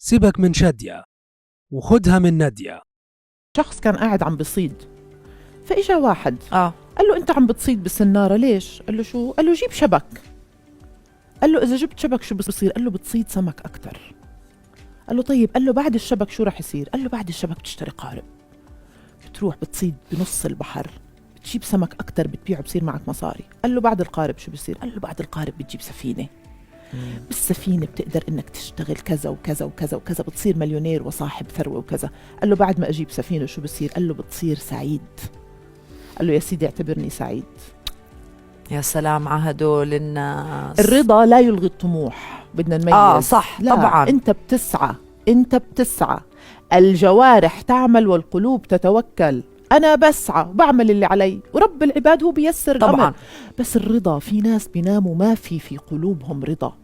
سيبك من شادية وخدها من نادية. شخص كان قاعد عم بصيد، فإجا واحد قال له: انت عم بتصيد بالسناره ليش؟ قال له: شو؟ قال له: جيب شبك. قال له: اذا جبت شبك شو بصير؟ قال له: بتصيد سمك اكثر. قال له: طيب. قال له: بعد الشبك شو رح يصير؟ قال له: بعد الشبك بتشتري قارب، بتروح بتصيد بنص البحر، بتجيب سمك اكثر، بتبيعه، بصير معك مصاري. قال له: بعد القارب شو بصير؟ قال له: بعد القارب بتجيب سفينه، بالسفينة بتقدر إنك تشتغل كذا وكذا وكذا وكذا، بتصير مليونير وصاحب ثروة وكذا. قال له: بعد ما أجيب سفينة شو بصير؟ قال له: بتصير سعيد. قال له: يا سيدي اعتبرني سعيد. يا سلام على هدول الناس. الرضا لا يلغي الطموح، بدنا نميز. اه صح. لا. طبعا. أنت بتسعى، أنت بتسعى، الجوارح تعمل والقلوب تتوكل. أنا بسعى وبعمل اللي علي ورب العباد هو بيسر الأمر. بس الرضا، في ناس بيناموا ما في قلوبهم رضا.